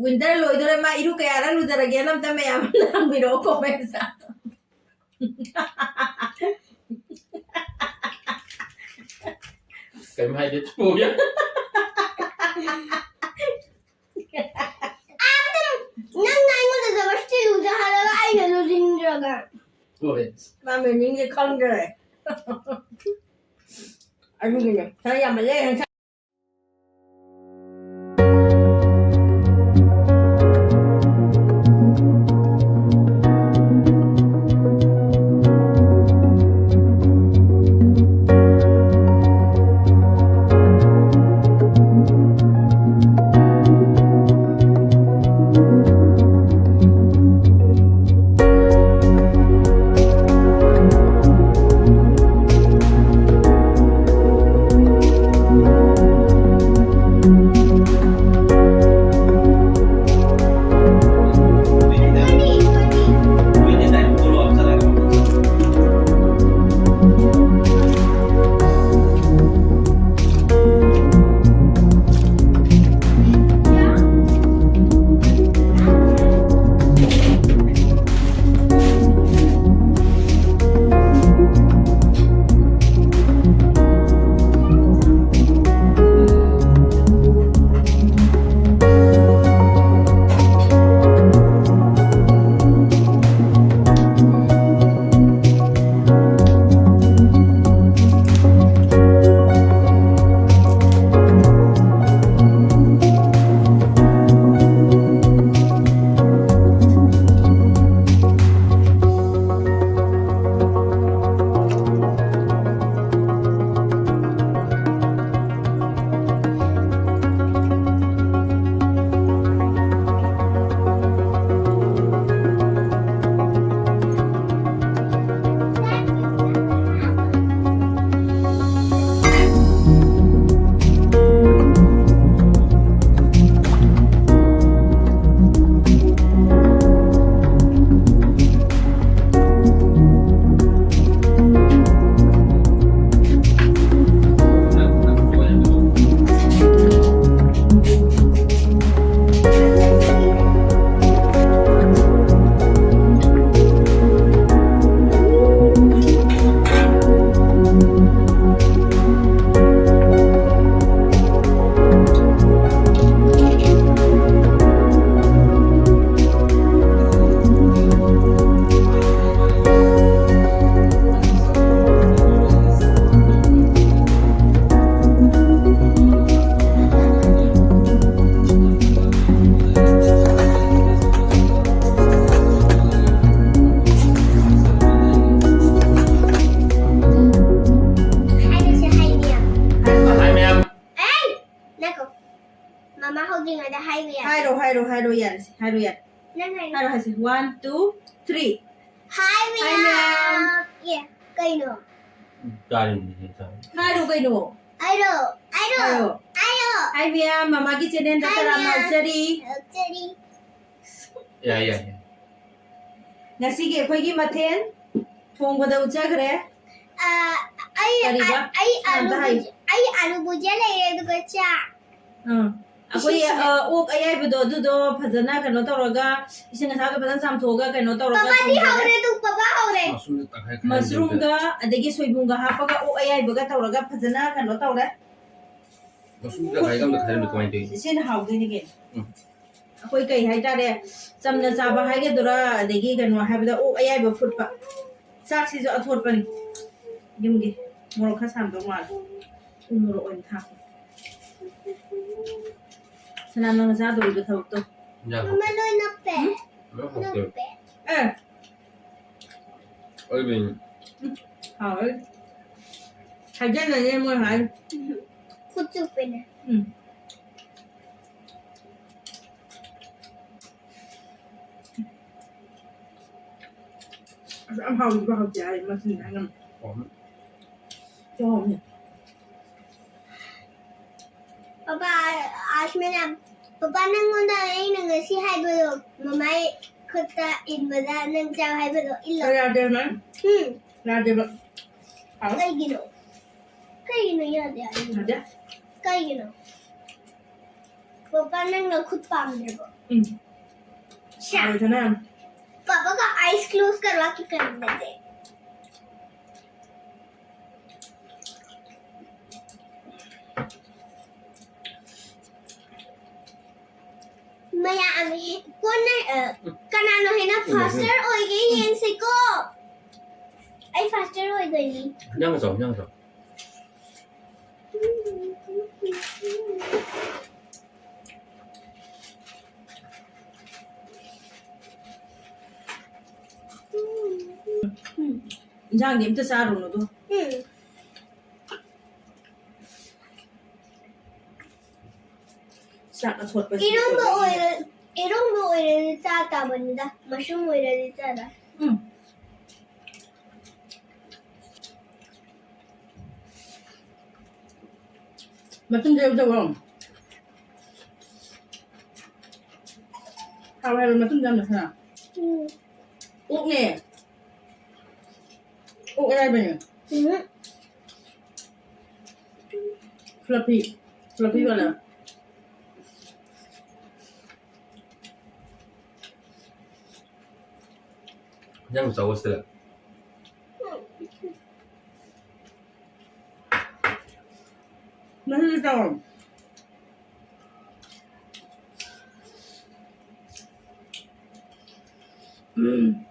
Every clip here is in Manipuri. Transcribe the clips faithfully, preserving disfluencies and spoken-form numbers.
Winter ꯂꯣꯏꯗꯣꯔꯦ, ꯃꯥ ꯏꯔꯨ ꯀꯌꯥꯔꯛ ꯂꯨꯖꯔꯒꯦꯅ ꯑꯝꯇ ꯃꯌꯥꯝ ꯑꯃ ꯍꯪꯕꯤꯔꯛꯑꯣ comments ꯇ꯫ ꯀꯩꯝ ꯍꯥꯏꯗꯦ, ꯊꯣꯛꯑꯒꯦ꯫ ꯅꯪꯅ ꯑꯩꯉꯣꯟꯗ ꯖꯕꯔꯗꯁꯇꯤ ꯂꯨꯖ ꯍꯥꯏꯔꯒ ꯑꯩꯅ ꯂꯨꯖꯤꯟꯗ꯭ꯔꯒ꯫ ꯍꯣꯏ꯫ ꯃꯥ meaning ꯁꯦ ꯈꯪꯗ꯭ꯔꯦ꯫ ꯑꯗꯨꯒꯤꯅꯦ ꯈꯔ ꯌꯥꯝꯃꯜꯂꯦ꯫ ꯍꯥꯏꯔꯣ, ꯍꯥꯏꯔꯣ, ꯌꯥꯔꯦꯁꯦ, ꯍꯥꯏꯔꯣ, ꯌꯥꯔꯦ꯫ ꯅꯪ ꯍꯥꯏꯔꯣ꯫ ꯍꯥꯏꯔꯣ, ꯍꯥꯏꯁꯦ, one, two, three. Hi, hi, ꯃꯌꯥꯝ꯫ ꯃꯌꯥꯝ꯫ ꯑꯦ, ꯀꯩꯅꯣ? ꯀꯥꯔꯤꯅꯤ ꯁꯤ ꯆꯥꯕ꯫ ꯍꯥꯏꯔꯣ ꯀꯩꯅꯣ? ꯍꯥꯏꯔꯣ, ꯍꯥꯏꯔꯣ, ꯍꯥꯏꯔꯣ꯫ ꯍꯥꯏꯔꯣ꯫ Hi, ꯃꯌꯥꯝ, ꯃꯃꯥꯒꯤ channelꯗ hi, ꯇꯔꯥꯝꯅ ꯃꯌꯥꯝ꯫ ꯑꯣꯛꯆꯔꯤ꯫ ꯑꯣꯛꯆꯔꯤ꯫ ꯌꯥꯏ, ꯌꯥꯏ, ꯌꯥꯏ꯫ ꯉꯁꯤꯒꯤ ꯑꯩꯈꯣꯏꯒꯤ ꯃꯊꯦꯜ ꯊꯣꯡꯕꯗ ꯎꯠꯆꯈ꯭ꯔꯦ꯫ ꯑ, ꯑꯩ, ꯀꯔꯤꯕ? ꯑꯩ ꯑꯂꯨ ꯑꯝꯇ ꯍꯥꯏꯌꯨ꯫ ꯕꯨꯖꯤ-, ꯑꯩ ꯑꯂꯨ ꯕꯨꯖꯤꯌꯥ ꯂꯩꯔꯦ, ꯑꯗꯨꯒ ꯆꯥ꯫ ꯑꯥ꯫ ꯑꯩꯈꯣꯏ, ꯏꯁꯤꯡꯁꯤꯅ ꯑ, ꯑꯣꯛ ꯑꯌꯥꯏꯕꯗꯣ, ꯑꯗꯨꯗꯣ ꯐꯖꯅ ꯀꯩꯅꯣ ꯇꯧꯔꯒ, ꯏꯁꯤꯡ ꯑꯁꯥꯕꯗ ꯐꯖꯅ ꯆꯥꯝꯊꯣꯛꯑꯒ ꯀꯩꯅꯣ ꯇꯧꯔꯒ ꯄꯄꯥꯗꯤ ꯊꯣꯡꯕꯗ ꯍꯧꯔꯦ, ꯑꯗꯨ ꯄꯄꯥ ꯍꯧꯔꯦ꯫ ꯃꯁꯔꯨꯝꯗꯣ ꯇꯪꯈꯥꯏ ꯈꯥꯏꯔꯒ ꯃꯁꯔꯨꯝꯒ ꯑꯗꯒꯤ ꯁꯣꯏꯕꯨꯝꯒ ꯍꯥꯞꯄꯒ ꯑꯣꯛ ꯑꯌꯥꯏꯕꯒ ꯇꯧꯔꯒ ꯐꯖꯅ ꯀꯩꯅꯣ ꯇꯧꯔꯦ꯫ ꯃꯁꯔꯨꯝ ꯇꯪꯈꯥꯏꯒ ꯑꯝꯇ ꯈꯥꯏꯔꯝꯃꯗꯤ ꯀꯃꯥꯏꯅ ꯇꯧꯅꯤ? ꯁꯤꯅ ꯍꯥꯎꯗꯣꯏꯅꯤ ꯀꯩꯅꯣ꯫ ꯎꯝ꯫ ꯑꯩꯈꯣꯏ ꯀꯩ ꯍꯥꯏꯇꯥꯔꯦ, ꯆꯝꯅ ꯆꯥꯕ ꯍꯥꯏꯒꯗ꯭ꯔꯥ, ꯑꯗꯒꯤ ꯀꯩꯅꯣ ꯍꯥꯏꯕꯗ ꯑꯣꯛ ꯑꯌꯥꯏꯕ ꯐꯨꯠꯄ꯫ ꯆꯥꯛꯁꯤꯁꯨ ꯑꯊꯣꯠꯄꯅꯤ꯫ ꯌꯨꯝꯒꯤ ꯃꯣꯔꯣꯛ ꯈꯔ ꯁꯥꯔꯝꯗꯧ ꯃꯥꯜꯂꯦ꯫ ꯎ ꯃꯣꯔꯣꯛ ꯑꯣꯏꯅ ꯊꯥꯛꯄ꯫ ꯁꯅꯥ, ꯅꯪꯅ ꯆꯥꯗꯧꯔꯤꯕ ꯊꯕꯛꯇꯣ꯫ ꯏꯟꯖꯥꯡ ꯃꯃꯥ ꯍꯥꯎꯇꯦ꯫ ꯂꯣꯏ ꯅꯞꯄꯦ꯫ ꯏꯟꯖꯥꯡ ꯍꯥꯎꯇꯦ꯫ ꯅꯞꯄꯦ꯫ ꯑꯦ꯫ ꯑꯩꯗꯤ ꯎꯝ, ꯍꯥꯎꯋꯦ꯫ ꯍꯥꯏꯖꯟꯅꯩꯅꯦ ꯃꯣꯏ ꯍꯥꯏ꯫ ꯈꯨꯠ ꯆꯨꯞꯄꯦꯅꯦ꯫ ꯎꯝ꯫ ꯑꯁ, ꯌꯥꯝ ꯍꯥꯎꯋꯤꯀꯣ, ꯍꯥꯎꯇꯦ ꯍꯥꯏ, ꯃꯁꯤꯅ ꯍꯥꯏꯉꯝ-, ꯍꯥꯎꯅꯤ꯫ ꯌꯥꯝ ꯍꯥꯎꯅꯤ꯫ ꯄꯄꯥ, ꯑꯥꯁꯃꯤꯅ, ꯄꯄꯥ, ꯅꯪꯉꯣꯟꯗ ꯑꯩꯅ ꯉꯁꯤ ꯍꯥꯏꯕꯗꯣ, ꯃꯃꯥꯏ ꯈꯨꯠꯇ ꯏꯟꯕꯗ ꯅꯪ ꯆꯥꯎ ꯍꯥꯏꯕꯗꯣ ꯏꯜꯂꯣ꯫ ꯌꯥꯗꯦ, ꯃꯥ꯫ ꯎꯝ꯫ ꯌꯥꯗꯦꯕ꯫ ꯍꯥꯎ꯫ ꯀꯩꯒꯤꯅꯣ? ꯀꯩꯒꯤꯅꯣ ꯌꯥꯗꯦ ꯍꯥꯏꯔꯤꯅꯣ? ꯌꯥꯗꯦ꯫ ꯀꯩꯒꯤꯅꯣ? ꯄꯄꯥ, ꯅꯪ ꯅꯈꯨꯠ ꯄꯥꯝꯗ꯭ꯔꯕꯣ? ꯎꯝ꯫ ꯁ꯭ꯌꯥ꯫ ꯍꯥꯎꯋꯦ, ꯁꯅꯥ꯫ पापा का आइज क्लोज करवा के कर देते। ꯃꯌꯥꯝ ꯀꯣꯟꯅ, ꯑ, ꯀꯅꯥꯅꯣ ꯍꯦꯟꯅ ꯎꯝ, ꯎꯝ꯫ Faster ꯑꯣꯏꯒꯦ ꯌꯦꯡꯁꯤꯀꯣ꯫ ꯑꯩ faster ꯑꯣꯏꯗꯣꯏꯅꯤ꯫ ꯅꯪ ꯆꯥꯎ, ꯅꯪ ꯆꯥꯎ꯫ ꯎꯝ꯫ ꯏꯟꯖꯥꯡꯗꯤ ꯑꯝꯇ ꯆꯥꯔꯨꯅꯨ ꯑꯗꯣ꯫ ꯎꯝ꯫ ꯆꯥꯛ ꯑꯊꯣꯠꯄꯁꯦ ꯏꯔꯣꯝꯕ ꯑꯣꯏꯕꯅꯤꯅ꯫ ꯑꯣꯏꯔ ꯏꯔꯣꯝꯕ ꯑꯣꯏꯔꯗꯤ ꯆꯥ ꯇꯥꯕꯅꯤꯗ, ꯃꯁꯔꯨꯝ ꯑꯣꯏꯔꯗꯤ ꯆꯥꯗ꯫ ꯎꯝ꯫ ꯃꯇꯨꯝꯗ ꯌꯥꯎꯖꯕ꯭ꯔꯣ? ꯍꯥꯎꯋꯦ ꯍꯥꯏꯕ ꯃꯇꯨꯝꯗ ꯌꯥꯝꯅ ꯁꯅꯥ꯫ ꯎꯝ꯫ ꯑꯣꯛꯅꯦ꯫ ꯑꯣꯛ ꯑꯌꯥꯏꯕꯅꯦ꯫ ꯎꯝ꯫ ꯐ꯭ꯂꯐꯤ꯫ ꯐ꯭ꯂꯐꯤ ꯋꯥꯂꯥ꯫ ꯌꯥꯝ ꯆꯥꯎꯕ ꯁꯤꯗ꯫ ꯃꯍꯤꯗꯣ ꯆꯥꯎ꯫ ꯎꯝ꯫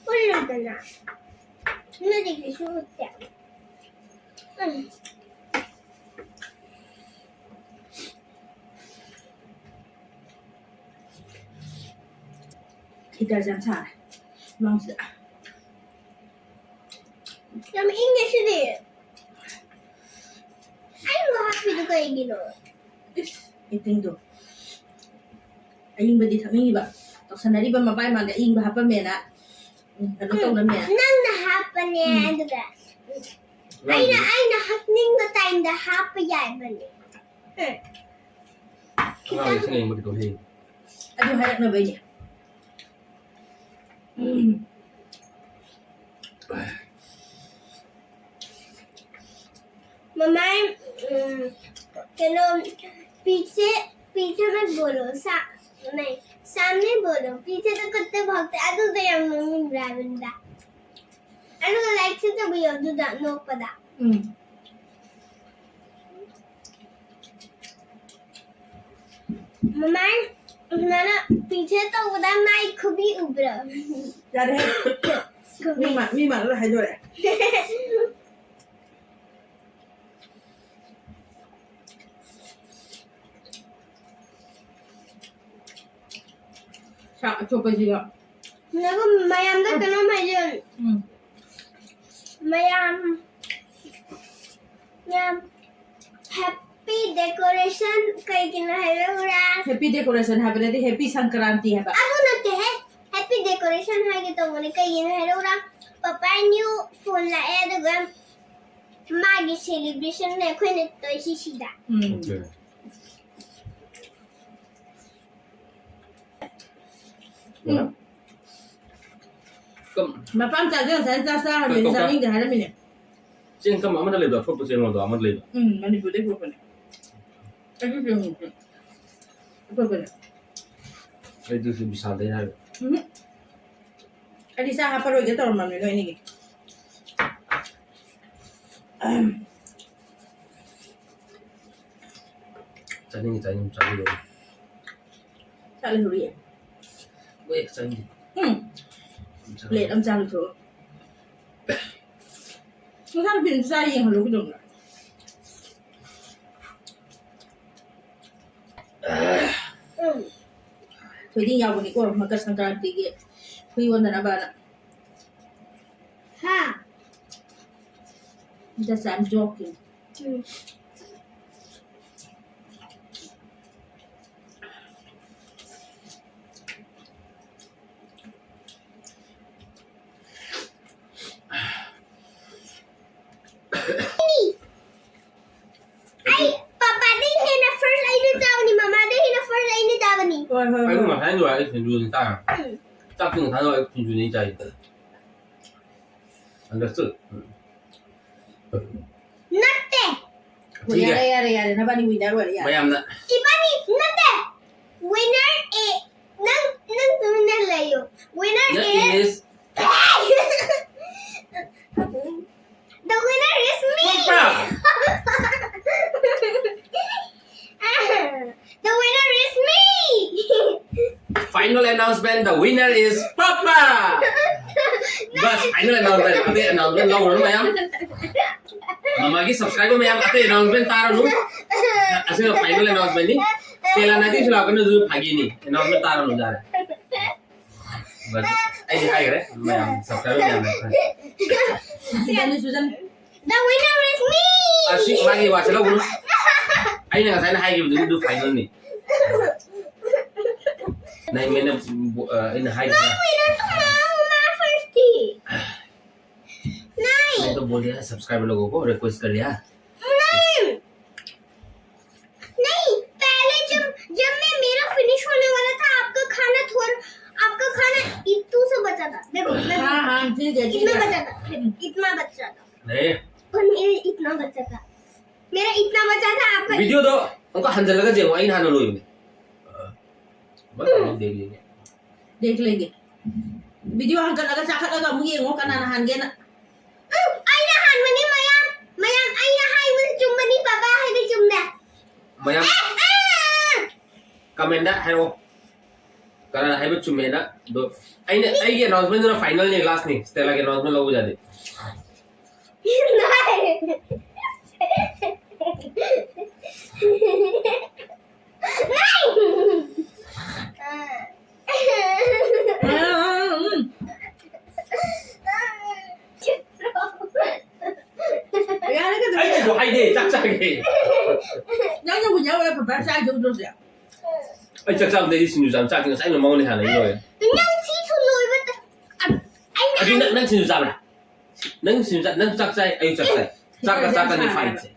ꯄꯨꯜꯂꯨꯗꯅ꯫ ꯅꯣꯏꯗꯤ ꯀꯩꯁꯨ ꯎꯠꯇꯦ꯫ ꯎꯝ꯫ ꯍꯤꯇꯔꯁꯦ ꯌꯥꯝ ꯁꯥꯔꯦ ꯃꯅꯨꯡꯁꯤꯗ꯫ ꯌꯥꯝ ꯏꯪꯉꯦ ꯁꯤꯗꯤ꯫ ꯑꯩꯕꯨ ꯍꯥꯞꯄꯤꯗꯨ ꯀꯩꯒꯤꯅꯣ? ꯏꯁ, actingꯗꯣ꯫ ꯑꯏꯪꯕꯗꯤ ꯊꯛꯅꯤꯡꯉꯤꯕ꯫ ꯇꯧꯁꯟꯅꯔꯤꯕ ꯃꯕꯥꯏ ꯃꯥꯡꯗ ꯑꯏꯪꯕ ꯍꯥꯞꯄꯝꯃꯦꯅ꯫ ꯎꯝ, ꯀꯩꯅꯣ ꯇꯧꯅꯕꯅꯦ꯫ ꯅꯪꯅ ꯍꯥꯞꯄꯅꯦ ꯎꯝ꯫ ꯑꯗꯨꯒ ꯑꯩꯅ ꯑꯩꯅ ꯍꯥꯞꯅꯤꯡꯕ timeꯗ ꯍꯥꯞꯄ ꯌꯥꯏꯕꯅꯦ꯫ ꯑꯉꯥꯡꯁꯤꯡ ꯌꯦꯡꯕ ꯀꯩꯗꯧ ꯍꯌꯦꯡ? ꯑꯗꯨ ꯍꯥꯏꯔꯛꯅꯕꯩꯅꯦ꯫ ꯎꯝ꯫ मम्मा, उम, चलो, पीछे, पीछे मत बोलो, सा-, नहीं, सामने बोलो, पीछे तो कुत्ते भौंकते, अदू तो हम नहीं राविंदा। अदू तो लाइक से तो भी अदू दा, नो पदा। ꯎꯝ꯫ ꯃꯃꯥꯏ ꯁꯨꯃꯥꯏꯅ ꯄꯤꯛꯆꯔ ꯇꯧꯕꯗ ꯃꯥꯏ ꯈꯨꯕꯤ ꯎꯕ꯭ꯔꯣ? ꯌꯥꯔꯦꯍꯦ꯫ ꯃꯤ ꯃꯥ-, ꯃꯤ ꯃꯥꯟꯅꯔꯣꯏ ꯍꯥꯏꯗꯣꯔꯦ꯫ ꯁꯥ ꯑꯇꯣꯞꯄꯁꯤꯒ꯫ ꯉꯥꯏꯈꯣ, ꯃꯌꯥꯝꯗ ꯀꯩꯅꯣꯝ ꯍꯥꯏꯖꯦ꯫ ꯎꯝ꯫ ꯃꯌꯥꯝ, ꯃꯌꯥꯝ, ꯍꯦꯞ-, Happy decoration ꯀꯩꯒꯤꯅꯣ ꯍꯥꯏꯔꯛꯎꯔꯥ? Happy decoration ꯍꯥꯏꯕ ꯅꯠꯇꯦ, happy ꯁꯪꯀ꯭ꯔꯥꯟꯇꯤ ꯍꯥꯏꯕ꯫ ꯑꯗꯨ ꯅꯠꯇꯦꯍꯦ, happy decoration ꯍꯥꯏꯒꯦ ꯇꯧꯕꯅꯦ꯫ ꯀꯩꯒꯤꯅꯣ ꯍꯥꯏꯔꯛꯎꯔꯥ? Papa new phone ꯂꯥꯛꯑꯦ, ꯑꯗꯨꯒ ꯃꯥꯒꯤ celebration ꯅꯦ ꯑꯩꯈꯣꯏꯅ ꯇꯧꯔꯤꯁꯤ ꯁꯤꯗ꯫ ꯎꯝ꯫ Okay. ꯎꯝ꯫ ꯀꯝ- ꯃꯄꯥꯝ ꯆꯥꯗꯦ, ꯉꯁꯥꯏ ꯆꯥꯛ ꯆꯥꯔꯝꯃꯦ, ꯀꯝ- ꯀꯝ- ꯆꯥꯅꯤꯡꯗꯦ ꯍꯥꯏꯔꯝꯃꯤꯅꯦ꯫ ꯆꯦꯡ ꯀꯝ ꯑꯃꯗ ꯂꯩꯕ, ꯑꯐꯣꯠꯄ ꯆꯦꯡ ꯑꯗꯣ ꯑꯃꯗ ꯂꯩꯕ꯫ ꯎꯝ, ꯃꯅꯤꯄꯨꯔꯗꯩ ꯄꯨꯔꯛꯄꯅꯦ꯫ ꯑꯩꯁꯨ ꯆꯦꯡ ꯅꯨꯡꯁꯤ꯫ ꯑꯐꯣꯠꯄꯅꯦ꯫ ꯑꯩꯗꯨꯁꯨ ꯕꯤꯁꯥꯜꯗꯩ ꯍꯥꯏꯕ꯫ ꯎꯝ꯫ ꯑꯩꯗꯤ ꯆꯥ ꯍꯥꯞꯄꯔꯣꯏꯒꯦ ꯇꯧꯔꯝꯃꯕꯅꯦ ꯅꯣꯏ ꯑꯅꯤꯒꯤ꯫ ꯆꯥꯅꯤꯡꯉꯤ, ꯆꯥꯅꯤꯡꯉꯤ, ꯆꯥꯅꯤꯡꯉꯤ꯫ ꯆꯥ ꯂꯩꯍꯧꯔꯤꯌꯦ꯫ ꯍꯣꯏ, ꯆꯥꯅꯤꯡꯉꯤ꯫ ꯎꯝ꯫ ꯆꯥꯅꯤꯡꯉꯤ꯫ Plate ꯑꯃ ꯆꯥ ꯂꯣꯏꯊꯣꯛꯑꯣ꯫ ꯅꯆꯥꯅꯨꯄꯤꯗꯨ ꯆꯥ ꯌꯦꯡꯍꯜꯂꯨ ꯀꯩꯗꯧꯕ? ꯎꯝ꯫ ꯊꯣꯏꯗꯤꯡ ꯌꯥꯎꯕꯅꯤꯀꯣ, ꯃꯀꯔ ꯁꯪꯀ꯭ꯔꯥꯟꯇꯤꯒꯤ ꯍꯨꯏ ꯑꯣꯟꯗꯅꯕꯅ꯫ ꯍꯥ? Just I'm joking. ꯎꯝ꯫ ꯑꯩ ꯄꯥꯄꯥꯗꯩ ꯍꯦꯟꯅ first ꯑꯩꯅ ꯆꯥꯕꯅꯤ, ꯃꯃꯥꯗꯩ ꯍꯦꯟꯅ first ꯑꯩꯅ ꯆꯥꯕꯅꯤ꯫ ꯍꯣꯏ, ꯍꯣꯏ, ꯑꯩꯁꯨ ꯍꯣꯏ꯫ ꯉꯁꯥꯏ ꯂꯣꯏꯔꯦ, ꯑꯩ ꯁꯤꯡꯖꯨꯅꯤ ꯆꯥꯔꯦ꯫ ꯎꯝ꯫ ꯆꯥꯛꯇꯤ ꯉꯁꯥꯏ ꯂꯣꯏꯔꯦ, ꯁꯤꯡꯖꯨꯅꯤ ꯆꯥꯏ꯫ Understood? ꯎꯝ꯫ ꯅꯠꯇꯦ꯫ ꯍꯣꯏ, ꯊꯤꯒꯦ꯫ ꯌꯥꯔꯦ, ꯌꯥꯔꯦ, ꯌꯥꯔꯦ, ꯅꯕꯥꯅꯤ winner ꯑꯣꯏꯔꯦ, ꯌꯥꯔꯦ꯫ ꯃꯌꯥꯝꯅ꯫ ꯏꯕꯥꯅꯤ ꯅꯠꯇꯦ꯫ Winner ꯑꯦ, ꯅꯪ, ꯅꯪ ꯇꯨꯃꯤꯟꯅ ꯂꯩꯌꯨ꯫ Winner That is is The winner is me! Papa! The winner is me! Final announcement, the winner is Papa! Bas, final announcement, ꯑꯇꯩ announcement ꯂꯧꯔꯨꯅꯨ ꯃꯌꯥꯝ꯫ ꯃꯃꯥꯒꯤ subscriber ꯃꯌꯥꯝ ꯑꯇꯩ announcement ꯇꯥꯔꯨꯅꯨ꯫ ꯑꯁꯤꯅ final announcement ꯅꯤ꯫ Stella ꯅꯥꯏꯇꯤꯁꯨ ꯂꯥꯛꯀꯅꯤ, ꯑꯗꯨꯁꯨ ꯐꯥꯒꯤꯅꯤ꯫ Announcement ꯇꯥꯔꯨꯅꯨ, ꯌꯥꯔꯦ꯫ ꯕꯁ, ꯑꯩꯗꯤ ꯍꯥꯏꯈ꯭ꯔꯦ, ꯃꯌꯥꯝ subscriber ꯃꯌꯥꯝꯅ ꯈꯪꯉꯦ꯫ ꯁꯤꯗꯅꯤ, ꯁꯨꯖꯟ꯫ The winner is me! ꯑꯁꯤ ꯃꯥꯒꯤ ꯋꯥꯁꯦ ꯂꯧꯒꯅꯨ꯫ ꯑꯩꯅ ꯉꯁꯥꯏꯅ ꯍꯥꯏꯈꯤꯕꯗꯨꯗꯤ ꯑꯗꯨ ꯐꯥꯏꯅꯦꯜꯅꯤ꯫ ꯅꯪ ꯃꯦꯟꯅ ꯑꯩꯅ ꯍꯥꯏꯈꯤꯕ꯫ मैं winner तो मैं हूँ, मैं फर्स्ट थी। नहीं। मैं तो बोल दिया, सब्सक्राइबर लोगों को रिक्वेस्ट कर लिया। नहीं, नहीं, पहले जब जब मैं मेरा फिनिश होने वाला था, आपका खाना थोड़ा, आपका खाना इतू से बचा था। देखो, मैं हाँ हाँ ठीक है ठीक इतना है बचा था, इतना बचा था। नहीं, और मेरे इतना बचा था, मेरा इतना बचा था, आपका वीडियो तो उनको हंजलगा जेबो आई ना लो इन्हें। मतलब देख लेंगे। देख लेंगे। वीडियो ꯍꯟꯒꯠꯂꯒ ꯆꯥꯈꯠꯂꯒ ꯑꯃꯨꯛ ꯌꯦꯡꯉꯣ ꯀꯅꯥꯅ ꯍꯥꯟꯒꯦꯅ꯫ ꯑꯩꯅ ꯍꯥꯟꯕꯅꯤ ꯃꯌꯥꯝ꯫ ꯃꯌꯥꯝ ꯑꯩꯅ ꯍꯥꯏꯕꯁꯤ ꯆꯨꯝꯕꯅꯤ, ꯄꯥꯄꯥ ꯍꯥꯏꯕ ꯆꯨꯝꯗꯦ꯫ ꯃꯌꯥꯝ ꯀꯃꯦꯟꯗ ꯍꯥꯏꯔꯛꯑꯣ, ꯀꯅꯥꯅ ꯍꯥꯏꯕ ꯆꯨꯝꯃꯦꯅ꯫ ꯑꯗꯣ ꯑꯩꯅ, ꯑꯩꯒꯤ ꯑꯦꯅꯥꯎꯟꯁꯃꯦꯟꯗꯨꯅ ꯐꯥꯏꯅꯦꯜꯅꯤ, ꯂꯥꯁꯅꯤ꯫ ꯁ꯭ꯇꯦꯂꯥꯒꯤ ꯑꯦꯅꯥꯎꯟꯁꯃꯦꯟ ꯂꯧꯕ ꯌꯥꯗꯦ꯫ ꯑꯩ ꯀꯩꯁꯨ ꯍꯥꯏꯗꯦ, ꯆꯥꯛ ꯆꯥꯒꯦ꯫ ꯅꯪꯅ ꯍꯨꯟꯖꯧꯔ ꯄꯄꯥ ꯆꯥꯏꯗꯧꯗ꯭ꯔꯣꯁꯦ꯫ ꯑꯩ ꯆꯥꯛ ꯆꯥꯕꯗꯩꯗꯤ ꯁꯤꯡꯖꯨ ꯆꯥꯕ, ꯆꯥꯛꯇꯤ ꯉꯁꯥꯏꯅ ꯃꯉꯣꯟꯗ ꯍꯥꯟꯅ ꯂꯣꯏꯔꯦ꯫ ꯅꯪ ꯁꯤꯁꯨ ꯂꯣꯏꯕ ꯇ- ꯑ- ꯑꯩꯅ ꯑꯗꯨ ꯅꯪ, ꯅꯪ ꯁꯤꯡꯖꯨ ꯆꯥꯕ꯭ꯔꯥ? ꯅꯪ ꯁꯤꯡꯖꯨ ꯆꯥ-, ꯅꯪ ꯆꯥꯛ ꯆꯥꯏ, ꯑꯩ ꯆꯥꯛ ꯆꯥꯏ꯫ ꯆꯥꯛꯀ ꯆꯥꯛꯀꯅꯤ ꯐꯥꯏꯠꯁꯦ꯫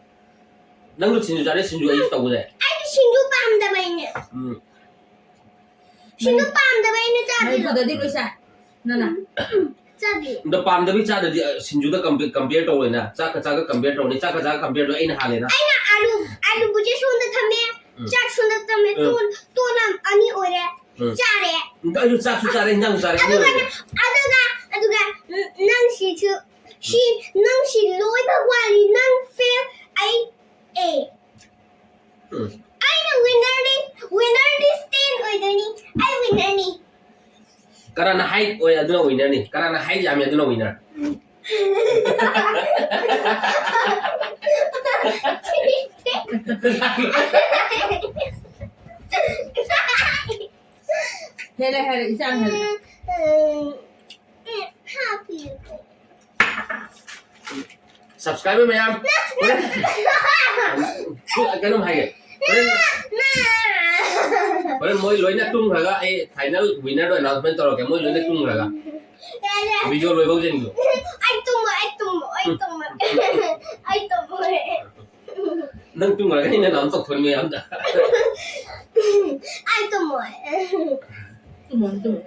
ꯅꯪꯁꯨ ꯁꯤꯡꯖꯨ ꯆꯥꯔꯦ, ꯁꯤꯡꯖꯨ ꯑꯩꯁꯨ ꯇꯧꯕ ꯌꯥꯏ꯫ ꯑꯩꯗꯤ ꯁꯤꯡꯖꯨ ꯄꯥꯝꯗꯕꯩꯅꯦ꯫ ꯎꯝ꯫ ꯁꯤꯡꯖꯨ ꯄꯥꯝꯗꯕꯩꯅꯦ ꯆꯥꯗ꯭ꯔꯤꯗꯣ꯫ ꯃꯩꯐꯨꯗꯗꯤ ꯂꯣꯏ ꯆꯥꯏ꯫ ꯅꯅ꯫ ꯆꯥꯗ꯭ꯔꯤ꯫ ꯑꯗꯣ ꯄꯥꯝꯗꯕꯤ ꯆꯥꯗ꯭ꯔꯗꯤ, ꯑ, ꯁꯤꯡꯖꯨꯗ ꯀꯝꯄꯤ-, ꯀꯝꯄꯤꯌꯔ ꯇꯧꯔꯣꯏꯅ꯫ ꯆꯥꯛꯀ ꯆꯥꯛꯀ ꯀꯝꯄꯤꯌꯔ ꯇꯧꯔꯅꯤ꯫ ꯆꯥꯛꯀ ꯆꯥꯛꯀ ꯀꯝꯄꯤꯌꯔ ꯇꯧꯔ ꯑꯩꯅ ꯍꯥꯜꯂꯦꯅ꯫ ꯑꯩꯅ ꯑꯥꯂꯨ, ꯑꯥꯂꯨ ꯕꯨꯖꯤꯌꯥ ꯁꯣꯝꯗ ꯊꯝꯃꯦ, ꯎꯝ꯫ ꯆꯥꯛ ꯁꯣꯝꯗ ꯊꯝꯃꯦ, ꯎꯝ꯫ ꯇꯣꯟ, ꯇꯣꯟ ꯑꯅꯤ ꯑꯣꯏꯔꯦ꯫ ꯎꯝ꯫ ꯆꯥꯔꯦ꯫ ꯑꯩꯁꯨ ꯆꯥꯛꯁꯨ ꯆꯥꯔꯦ, ꯏꯟꯖꯥꯡꯁꯨ ꯆꯥꯔꯦ꯫ ꯑꯗꯨꯒ, ꯑꯗꯨꯒ, ꯑꯗꯨꯒ, ꯎꯝ, ꯅꯪ ꯁꯤꯁꯨ, ꯁꯤ, ꯅꯪ ꯁꯤ ꯂꯣꯏꯕ ꯋꯥꯠꯂꯤ, ꯅꯪ ꯐꯦꯜ, ꯑꯩ ꯑꯦ꯫ ꯎꯝ꯫ ꯑꯩꯅ ꯋꯤꯟꯅꯔꯅꯤ, ꯋꯤꯟꯅꯔꯗꯤ ꯁ꯭ꯇꯦꯟ ꯑꯣꯏꯗꯣꯏꯅꯤ, ꯑꯩ ꯋꯤꯟꯅꯔꯅꯤ꯫ ꯀꯅꯥꯅ ꯍꯥꯏꯠ ꯑꯣꯏ ꯑꯗꯨꯅ ꯋꯤꯟꯅꯔꯅꯤ, ꯀꯅꯥꯅ ꯍꯥꯏꯠ ꯌꯥꯝꯃꯤ ꯑꯗꯨꯅ ꯋꯤꯟꯅꯔ꯫ ꯍꯦꯜꯂꯦ ꯍꯦꯜꯂꯦ ꯏꯆꯥꯡ ꯍꯦꯜꯂꯦ꯫ ꯁꯕꯁꯀ꯭ꯔꯥꯏꯕꯔ ꯃꯌꯥꯝ, ꯍꯣꯔꯦꯟ ꯀꯩꯅꯣꯝ ꯍꯥꯏꯒꯦ꯫ ꯍꯣꯔꯦꯟ, ꯍꯣꯔꯦꯟ ꯃꯣꯏ ꯂꯣꯏꯅ ꯇꯨꯝꯈ꯭ꯔꯒ ꯑꯩ final winner ꯗꯣ announcement ꯇꯧꯔꯛꯀꯦ, ꯃꯣꯏ ꯂꯣꯏꯅ ꯇꯨꯝꯈ꯭ꯔꯒ꯫ ꯌꯥꯔꯦ꯫ Video ꯂꯣꯏꯐꯧ ꯌꯦꯡꯉꯨ꯫ ꯑꯩ ꯇꯨꯝꯃꯣꯏ, ꯑꯩ ꯇꯨꯝꯃꯣꯏ, ꯑꯩ ꯇꯨꯝꯃꯣꯏ꯫ ꯑꯩ ꯇꯨꯝꯃꯣꯏ꯫ ꯅꯪ ꯇꯨꯝꯈ꯭ꯔꯒ ꯑꯩꯅ ꯑꯗꯨꯝ ꯇꯧꯊꯣꯛꯅꯤꯡꯉꯦ ꯑꯝꯇ꯫ ꯑꯩ ꯇꯨꯝꯃꯣꯏ꯫ ꯇꯨꯝꯃꯣ, ꯇꯨꯝꯃꯣ꯫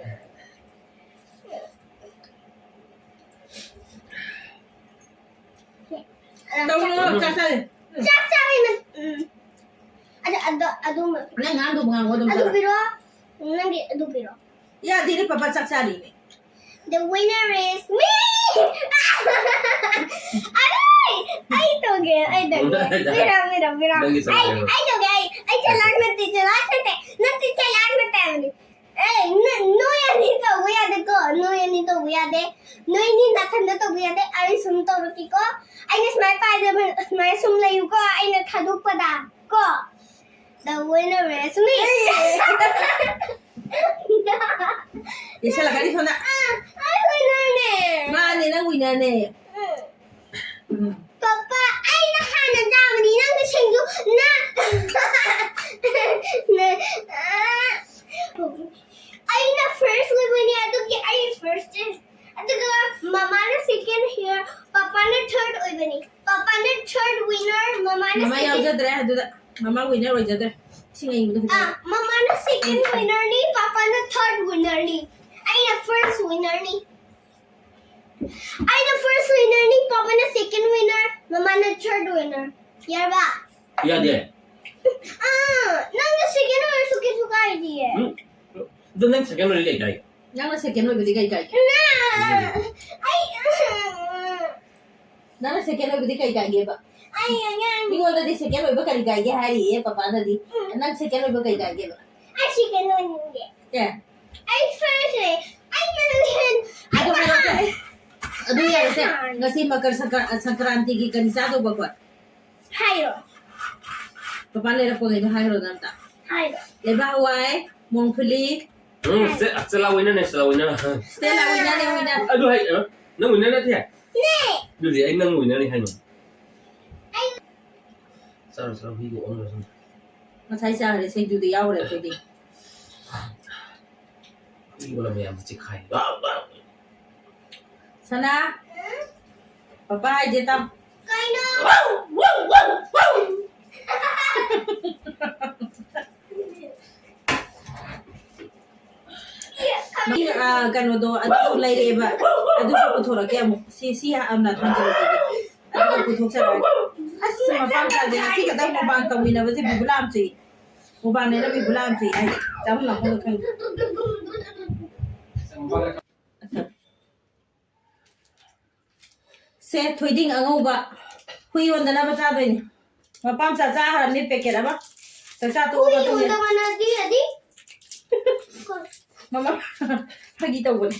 ꯇꯧꯔꯣ, ꯆꯥꯛ ꯆꯥꯔꯦ꯫ ꯆꯥꯛ ꯆꯥꯔꯦ ꯅꯪ꯫ ꯎꯝ꯫ ꯑꯗꯨ, ꯑꯗꯨ, ꯑꯗꯨꯃ꯫ ꯅꯪ ꯉꯥꯡꯗꯧꯕ ꯉꯥꯡꯉꯣ ꯑꯗꯨꯝ ꯑꯗꯨ ꯆꯠꯂꯣ꯫ ꯄꯤꯔꯛꯑꯣ꯫ ꯅꯪꯒꯤ ꯑꯗꯨ ꯄꯤꯔꯛꯑꯣ꯫ ꯌꯥꯗꯦꯅꯦ, ꯄꯥꯄꯥ ꯆꯥꯛ ꯆꯥꯔꯤꯅꯦ꯫ The winner is me! ꯑꯩ, ꯑꯩ ꯇꯧꯒꯦ, ꯑꯩ ꯇꯧꯒꯦ꯫ ꯄꯤꯔꯛꯑꯣ, ꯄꯤꯔꯛꯑꯣ, ꯄꯤꯔꯛꯑꯣ꯫ ꯅꯪꯒꯤ ꯆꯂꯥꯛ ꯑꯩ, ꯍꯥꯏꯕ꯫ ꯑꯩ ꯇꯧꯒꯦ, ꯑꯩ, ꯑꯩ ꯆꯂꯥꯛ ꯅꯠꯇꯦ, ꯆꯂꯥꯛ ꯅꯠꯇꯦ, ꯅꯠꯇꯦ, ꯆꯂꯥꯛ ꯅꯠꯇꯦ ꯍꯥꯏꯕꯅꯤ꯫ ꯑꯦ, ꯅ-, ꯅꯣꯏ ꯑꯅꯤ ꯇꯧꯕ ꯌꯥꯗꯦꯀꯣ, ꯅꯣꯏ ꯑꯅꯤ ꯇꯧꯕ ꯌꯥꯗꯦ, ꯅꯣꯏ ꯑꯅꯤ ꯅꯥꯊꯟꯗ ꯇꯧꯕ ꯌꯥꯗꯦ꯫ ꯑꯩ ꯁꯨꯝ ꯇꯧꯔꯛꯀꯦꯀꯣ꯫ ꯑꯩꯅ ꯁꯨꯃꯥꯏ ꯄꯥꯏꯗꯕ, ꯁꯨꯃꯥꯏ ꯁꯨꯝ ꯂꯩꯌꯨꯀꯣ, ꯑꯩꯅ ꯊꯥꯗꯣꯛꯄꯗ ꯀꯣ꯫ The winner is me. ꯌꯦꯡꯁꯜꯂꯛꯀꯅꯤ ꯁꯣꯝꯗ꯫ ꯑꯥ, ꯑꯩ winner ꯅꯦ꯫ ꯃꯥꯅꯦ, ꯅꯪ winner ꯅꯦ꯫ ꯎꯝ꯫ ꯎꯝ꯫ ꯄꯄꯥ, ꯑꯩꯅ ꯍꯥꯟꯅ ꯆꯥꯕꯅꯤ, ꯅꯪꯒꯤ ꯁꯤꯡꯖꯨ, ꯅ-, ꯅ-, ꯑꯥ, ꯑꯩꯅ first ꯑꯣꯏꯕꯅꯤ, ꯑꯗꯨꯒꯤ ꯑꯩ first ꯅꯦ꯫ ꯑꯗꯨꯒ ꯃꯃꯥꯅ second here, ꯄꯄꯥꯅ third ꯑꯣꯏꯕꯅꯤ꯫ ꯄꯄꯥꯅ third winner, ꯃꯃꯥꯅ ꯃꯃꯥ second꯫ ꯌꯥꯎꯖꯗ꯭ꯔꯦ ꯑꯗꯨꯗ, ꯃꯃꯥ winner ꯑꯣꯏꯖꯗ꯭ꯔꯦ꯫ ꯏꯁꯤꯡ ꯑꯏꯪꯕꯗꯣ ꯈꯤꯇꯪ꯫ ꯑꯥ, ꯃꯃꯥꯅ second winner ꯅꯤ, ꯄꯄꯥꯅ third winner ꯅꯤ꯫ ꯑꯩꯅ first winner ꯅꯤ꯫ ꯑꯩꯅ first winner ꯅꯤ, ꯄꯄꯥꯅ second winner, ꯃꯃꯥꯅ third winner꯫ ꯌꯥꯔꯕ? ꯌꯥꯗꯦ꯫ ꯑꯥ, ꯅꯪꯅ second ꯑꯣꯏꯔꯁꯨ ꯀꯩꯁꯨ ꯀꯥꯏꯗꯤꯌꯦ꯫ ꯎꯝ? ꯑꯗꯨ ꯅꯪ second ꯑꯣꯏꯔꯗꯤ ꯀꯩ ꯀꯥꯏꯒꯦ? ꯅꯪꯅ second ꯑꯣꯏꯕꯗꯤ ꯀꯩ ꯀꯥꯏꯒꯦ? ꯅ-, ꯑꯩ, ꯅꯪꯅ second ꯑꯣꯏꯕꯗꯤ ꯀꯩ ꯀꯥꯏꯒꯦꯕ? ꯑꯩ ꯑꯉꯥꯡ꯫ ꯃꯤꯉꯣꯟꯗꯗꯤ second ꯑꯣꯏꯕ ꯀꯔꯤ ꯀꯥꯏꯒꯦ ꯍꯥꯏꯔꯤꯌꯦ ꯄꯄꯥꯅꯗꯤ꯫ ꯎꯝ꯫ ꯅꯪ second ꯑꯣꯏꯕ ꯀꯩ ꯀꯥꯏꯒꯦꯕ? ꯑꯩ second ꯑꯣꯏꯅꯤꯡꯗꯦ꯫ ꯑꯦ꯫ ꯑꯩ first ꯅꯦ꯫ ꯑꯩ ꯅꯪ ꯍꯦꯟ-, ꯑꯩ ꯑꯗꯨ ꯍꯥꯏꯔꯣꯁꯦ꯫ ꯑꯍꯥꯟ꯫ ꯑꯗꯨ ꯌꯥꯔꯦꯁꯦ꯫ ꯑꯍꯥꯟ꯫ ꯉꯁꯤ ꯃꯀꯔ ꯁꯪꯀ꯭ꯔ-, ꯁꯪꯀ꯭ꯔꯥꯟꯇꯤꯒꯤ ꯀꯔꯤ ꯆꯥꯗꯧꯕ ꯑꯩꯈꯣꯏ? ꯍꯥꯏꯔꯣ꯫ ꯄꯄꯥ ꯂꯩꯔꯛꯄꯈꯩꯗꯣ ꯍꯥꯏꯔꯣ ꯅꯪ ꯑꯝꯇ꯫ ꯍꯥꯏꯔꯣ꯫ ꯂꯩꯕꯥꯛ ꯍꯋꯥꯏ, ꯃꯣꯡꯐꯨꯂꯤ꯫ ꯎꯝ, ꯁ꯭ꯇꯦ-, ꯁ꯭ꯇꯦꯂꯥ winner ꯅꯦ, ꯁ꯭ꯇꯦꯂꯥ winner꯫ ꯁ꯭ꯇꯦꯂꯥ winner ꯅꯦ, winner꯫ ꯑꯗꯨ ꯍꯥꯏ-, ꯑ? ꯅꯪ winner ꯅꯠꯇꯦ? ꯅꯦ꯫ ꯑꯗꯨꯗꯤ ꯑꯩ ꯅꯪ winner ꯅꯤ ꯍꯥꯏꯅꯣ꯫ ꯆꯥꯔꯣ, ꯆꯥꯔꯣ, ꯍꯨꯏꯒ ꯑꯣꯟꯈ꯭ꯔꯁꯅꯨ꯫ ꯉꯁꯥꯏ ꯆꯥꯈ꯭ꯔꯦ, ꯁꯤꯡꯖꯨꯗꯤ ꯌꯥꯎꯈ꯭ꯔꯦ ꯑꯩꯈꯣꯏꯗꯤ꯫ ꯍꯨꯏ ꯑꯣꯜꯂꯝꯃꯦ, ꯌꯥꯝ ꯆꯤꯛꯈꯥꯏ꯫ ꯁꯅꯥ, ꯄꯄꯥ ꯍꯥꯏꯁꯦ ꯇꯥꯎ꯫ ꯀꯩꯅꯣ? ꯃꯤ, ꯑ, ꯀꯩꯅꯣꯗꯣ ꯑꯗꯨꯁꯨ ꯂꯩꯔꯛꯑꯦꯕ꯫ ꯑꯗꯨꯁꯨ ꯄꯨꯊꯣꯔꯛꯀꯦ ꯑꯃꯨꯛ꯫ ꯁꯤ, ꯁꯤ ꯌꯥꯝꯅ ꯊꯝꯖꯤꯜꯂꯒꯦ꯫ ꯑꯗꯨꯒ ꯄꯨꯊꯣꯛꯆꯔꯛꯑꯒꯦ꯫ ꯑꯁ, ꯃꯄꯥ ꯃꯆꯥꯁꯦ ꯉꯁꯤ ꯈꯛꯇꯪ ꯃꯨꯛꯕꯥꯡ ꯇꯧꯃꯤꯟꯅꯕꯁꯦ ꯕꯤꯕꯨꯂꯥ ꯌꯥꯝ ꯆꯨꯏ꯫ ꯃꯨꯛꯕꯥꯡꯅꯦꯅ ꯕꯤꯕꯨꯂꯥ ꯌꯥꯝ ꯆꯨꯏ ꯍꯥꯏꯁꯦ꯫ ꯆꯥꯐꯝ ꯂꯥꯛꯐꯝꯒ ꯈꯪꯗꯦ꯫ ꯁꯦ, ꯊꯣꯏꯗꯤꯡ ꯑꯉꯧꯕ ꯍꯨꯏ ꯑꯣꯟꯗꯅꯕ ꯆꯥꯗꯣꯏꯅꯤ꯫ ꯃꯄꯥ ꯃꯆꯥ ꯆꯥꯈ꯭ꯔꯕꯅꯤ ꯄꯦꯀꯦꯠ ꯑꯃ꯫ ꯆꯥꯛꯆꯥ ꯇꯣꯛꯑ ꯃꯇꯨꯡꯗ꯫ ꯍꯨꯏ ꯑꯣꯟꯗꯕ ꯅꯠꯇꯦ, ꯑꯗꯤ? ꯃꯃꯥ, ꯐꯥꯒꯤ ꯇꯧꯕꯅꯤ꯫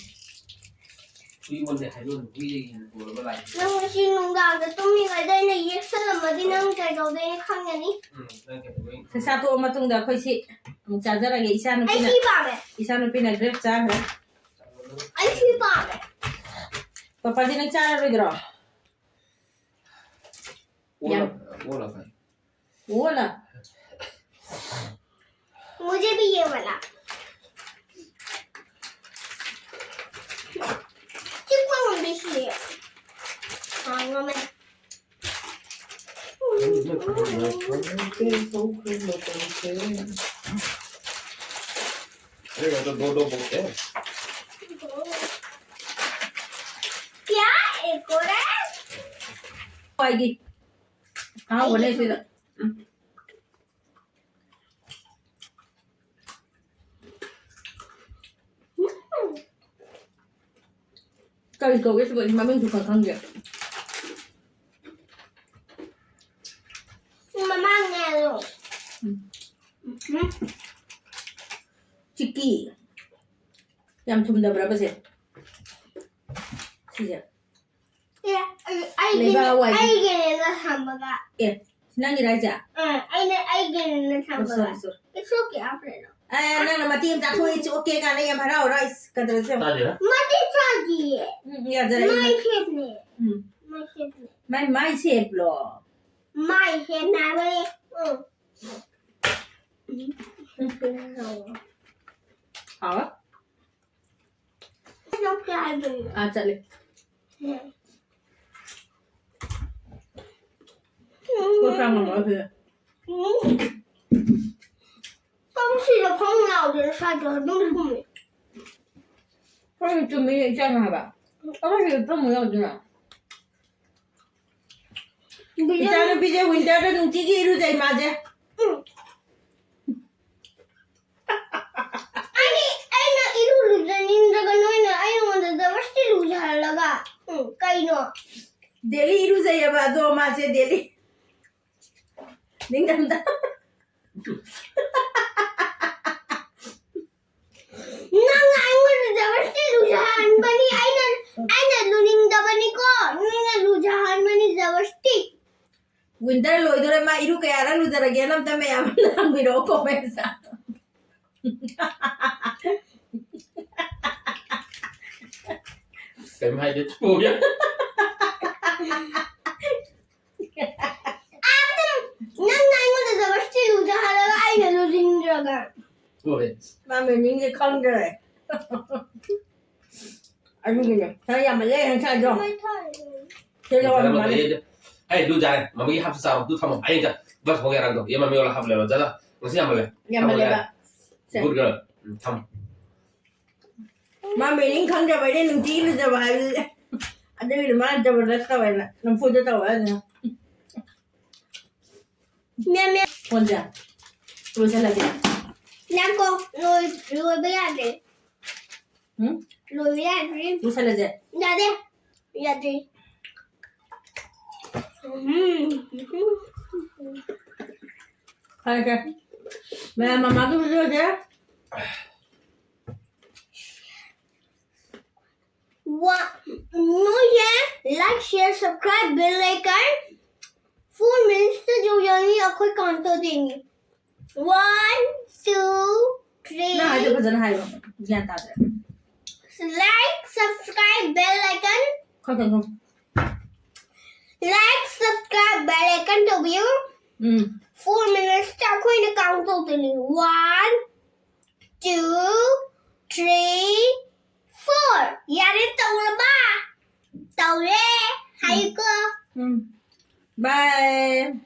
ꯍꯨꯏ ꯑꯣꯟꯗꯦ ꯍꯥꯏꯕ ꯍꯨꯏꯗꯒꯤ ꯍꯦꯟꯅ ꯄꯨꯔꯕ ꯂꯥꯛꯏ꯫ ꯅꯪ ꯉꯁꯤ ꯅꯨꯡꯗꯥꯡꯗ ꯇꯨꯝꯃꯤꯉꯩꯗ ꯑꯩꯅ ꯌꯦꯛꯁꯜꯂꯝꯃꯗꯤ ꯅꯪ ꯀꯩꯗꯧꯗꯣꯏꯅꯣ ꯈꯪꯒꯅꯤ꯫ ꯎꯝ, ꯅꯪ ꯀꯩꯗꯧꯗꯣꯏꯅꯣ? ꯆꯥꯛꯆꯥ ꯇꯣꯛꯑ ꯃꯇꯨꯡꯗ ꯑꯩꯈꯣꯏ ꯁꯤ ꯑꯃꯨꯛ ꯆꯥꯖꯔꯒꯦ꯫ ꯑꯩ ꯏꯆꯥꯅꯨꯄꯤꯅ, ꯁꯤ ꯄꯥꯝꯃꯦ꯫ ꯏꯆꯥꯅꯨꯄꯤꯅ grape ꯆꯥꯈ꯭ꯔꯦ꯫ ꯑꯩ ꯁꯤ ꯄꯥꯝꯃꯦ꯫ ꯄꯄꯥꯗꯤ ꯅꯪ ꯆꯥꯔꯔꯣꯏꯗ꯭ꯔꯣ? वो वाला, वो वाला खाए। वो वाला? मुझे भी ये वाला। कितना लंबी सी है। हाँ, वो मैं अरे, मैं तो दो, दो बोलते हैं। क्या? एक और है? पाएगी। हाँ, बोले फिर। ꯀꯔꯤ ꯀꯧꯒꯦ ꯁꯤꯕꯣ? ꯑꯩ ꯃꯃꯤꯡꯁꯨ ꯈꯪ ꯈꯪꯗꯦ꯫ ꯃꯃꯥꯡꯅꯦ ꯑꯗꯣ꯫ ꯎꯝ꯫ ꯎꯝ꯫ ꯆꯤꯛꯀꯤ꯫ ꯌꯥꯝ ꯊꯨꯝꯗꯕ꯭ꯔꯕ ꯁꯦ? ꯁꯤꯁꯦ? ꯑꯦ, ꯑꯩ, ꯑꯩꯒꯤꯅꯦ, ꯂꯩꯕꯥꯛ ꯍꯋꯥꯏꯗꯤ꯫ ꯑꯩꯒꯤꯅꯦꯅ ꯊꯝꯕꯒ꯫ ꯑꯦ, ꯅꯪꯒꯤꯔ ꯍꯥꯏꯁꯦ? ꯑ, ꯑꯩꯅ ꯑꯩꯒꯤꯅꯦꯅ ꯑꯣ, ꯊꯝꯕꯒ꯫ Sorry, sorry꯫ It's okay, ꯑꯐ꯭ꯔꯦꯗꯣ꯫ ꯑꯦ, ꯅꯪꯅ ꯃꯇꯦꯛ ꯑꯃ ꯆꯥꯊꯣꯛꯏ, it's okay ꯀꯥꯏꯅ ꯌꯥꯝ ꯍꯔꯥꯎ ꯍꯔꯥꯎ, ꯏꯁ, ꯀꯗꯔꯁꯦ ꯌꯦꯡꯉꯣ꯫ ꯇꯥꯗꯦꯗ꯫ ꯃꯇꯦꯛ ꯆꯥꯗꯤꯌꯦ꯫ ꯎꯝ, ꯌꯥꯖꯔꯦ, ꯃꯥꯏ ꯏꯃꯥ꯫ Shapeꯅꯦ꯫ ꯎꯝ꯫ ꯃꯥꯏ shapeꯅꯦ꯫ ꯃꯥꯏ, ꯃꯥꯏ shapeꯂꯣ? ꯃꯥꯏ ꯁꯦꯝꯃꯦ ꯍꯥꯏꯕꯅꯤ꯫ ꯎꯝ꯫ ꯍꯥꯎꯋꯦ꯫ ꯑꯥ, ꯆꯠꯂꯦ꯫ ꯎꯝ꯫ ꯄꯣꯠ ꯆꯥꯝꯃꯝꯃꯣ ꯑꯁꯤꯗ꯫ ꯎꯝ꯫ ꯇꯧꯁꯤꯗ ꯐꯝ ꯌꯥꯎꯗꯅ ꯁ꯭ꯋꯥꯏꯗ ꯑꯗꯨꯝ ꯐꯝꯃꯤ꯫ ꯍꯣꯏ, ꯆꯨꯝꯃꯤ, ꯏꯆꯥꯅ ꯍꯥꯏꯕ꯫ ꯇꯧꯁꯤꯗ ꯐꯝ ꯌꯥꯎꯗꯅ꯫ ꯏꯆꯥꯅꯨꯄꯤꯁꯦ winterꯗ ꯅꯨꯡꯇꯤꯒꯤ ꯏꯔꯨꯖꯩ ꯃꯥꯁꯦ꯫ ꯎꯝ꯫ ꯑꯩꯗꯤ, ꯑꯩꯅ ꯏꯔꯨ ꯂꯨꯖꯅꯤꯡꯗ꯭ꯔꯒ ꯅꯣꯏꯅ ꯑꯩꯉꯣꯟꯗ ꯖꯕꯔꯗꯁꯇꯤ ꯂꯨꯖꯍꯜꯂꯒ, ꯎꯝ, ꯀꯩꯅꯣ? Daily ꯏꯔꯨꯖꯩꯌꯦꯕ, ꯑꯗꯣ ꯃꯥꯁꯦ daily꯫ ꯅꯤꯡꯊꯝꯊꯥ꯫ ꯅꯪꯅ ꯑꯩꯉꯣꯟꯗ ꯖꯕꯔꯗꯁꯇꯤ ꯂꯨꯖꯍꯟꯕꯅꯤ, ꯑꯩꯅ, ꯑꯩꯅ ꯂꯨꯅꯤꯡꯗꯕꯅꯤꯀꯣ, ꯅꯪꯅ ꯂꯨꯖꯍꯟꯕꯅꯤ ꯖꯕꯔꯗꯁꯇꯤ꯫ Winter ꯂꯣꯏꯗꯣꯔꯦ, ꯃꯥ ꯏꯔꯨ ꯀꯌꯥꯔꯛ ꯂꯨꯖꯔꯒꯦꯅ ꯑꯝꯇ ꯃꯌꯥꯝ ꯑꯃ ꯍꯪꯕꯤꯔꯛꯑꯣ commentsꯇ꯫ ꯀꯩꯝ ꯍꯥꯏꯗꯦ, ꯊꯣꯛꯑꯦ꯫ ꯑꯗꯨꯝ ꯅꯪꯅ ꯑꯩꯉꯣꯟꯗ ꯖꯕꯔꯗꯁꯇꯤ ꯂꯨꯖꯍꯜꯂꯒ ꯑꯩꯅ ꯂꯨꯖꯅꯤꯡꯗ꯭ꯔꯒ꯫ ꯊꯣꯛꯑꯦ꯫ ꯃꯥ meaningꯁꯦ ꯈꯪꯗ꯭ꯔꯦ꯫ ꯑꯗꯨꯒꯤꯅꯦ꯫ ꯈꯔ ꯌꯥꯝꯃꯜꯂꯦ ꯉꯁꯥꯏꯗꯣ꯫ ꯁꯤ ꯂꯧꯔꯣ, ꯃꯥꯅꯦ꯫ ꯑꯩ ꯂꯨꯖꯔꯦ꯫ ꯃꯃꯤꯒꯤ ꯍꯥꯞꯁꯨ ꯆꯥꯔꯣ꯫ ꯑꯗꯨ ꯊꯝꯃꯣ꯫ ꯑꯩ ꯍꯦꯛꯇ ꯕꯁ ꯐꯥꯎ ꯌꯥꯔꯝꯗꯣ꯫ ꯌꯦ ꯃꯃꯤ ꯑꯣꯂ ꯍꯥꯞꯂꯦꯕ꯫ ꯖꯥꯗꯥ꯫ ꯉꯁꯤ ꯌꯥꯝꯃꯜꯂꯦ꯫ ꯌꯥꯝꯃꯜꯂꯦꯕ꯫ ꯁꯦ꯫ Good girl꯫ ꯎꯝ, ꯊꯝꯃꯣ꯫ ꯃꯥ meaning ꯈꯪꯗ꯭ꯔꯕ ꯑꯩꯅ ꯅꯨꯡꯇꯤꯒꯤ ꯂꯨꯖꯕ ꯍꯥꯏꯕꯁꯦ꯫ ꯑꯗꯨꯒꯤꯗꯤ ꯃꯥꯅ ꯖꯕꯔꯗꯁ ꯇꯧꯋꯦꯅ ꯅꯝꯐꯨꯗ ꯇꯧꯋꯦ ꯑꯗꯨꯅ꯫ ꯃꯦꯝ, ꯃꯦꯝ꯫ ꯐꯣꯟꯁꯦ ꯂꯣꯏꯁꯜꯂꯁꯦ꯫ ꯉꯥꯏꯈꯣ, ꯂꯣꯏ-, ꯂꯣꯏꯕ ꯌꯥꯗ꯭ꯔꯤ꯫ ꯎꯝ? ꯂꯣꯏꯕ ꯌꯥꯗ꯭ꯔꯤ꯫ ꯂꯣꯏꯁꯜꯂꯁꯦ꯫ ꯌꯥꯗꯦ꯫ ꯌꯥꯗ꯭ꯔꯤ꯫ ꯎꯝ꯫ ꯐꯔꯦ, ꯐꯔꯦ꯫ ꯃꯌꯥꯝ ꯃꯃꯥꯒꯤ videoꯁꯦ꯫ ꯋꯥ-, ꯅꯣꯏꯁꯦ like, share, subscribe, bell icon, four minutesꯇ ꯌꯧꯔꯅꯤ, ꯑꯩꯈꯣꯏ count ꯇꯧꯗꯣꯏꯅꯤ꯫ One, two, three꯫ ꯅꯪ ꯍꯥꯏꯗꯣ ꯐꯖꯅ ꯍꯥꯏꯌꯣ, ꯒ꯭ꯌꯥꯟ ꯇꯥꯗ꯭ꯔꯦ꯫ Like, subscribe, bell icon꯫ ꯈꯔ ꯀꯟꯅ ꯉꯥꯡꯉꯣ꯫ Like, Subscribe, bell icon ꯇꯧꯕꯤꯌꯨ꯫ ꯎꯝ Four minutes ꯇ ꯑꯩꯈꯣꯏꯅ count ꯇꯧꯗꯣꯏꯅꯤ. One, two, three, four. ꯌꯥꯔꯦ, ꯇꯧꯔꯕ? ꯇꯧꯔꯦ. ꯍꯥꯏꯌꯨꯀꯣ. ꯎꯝ. Bye.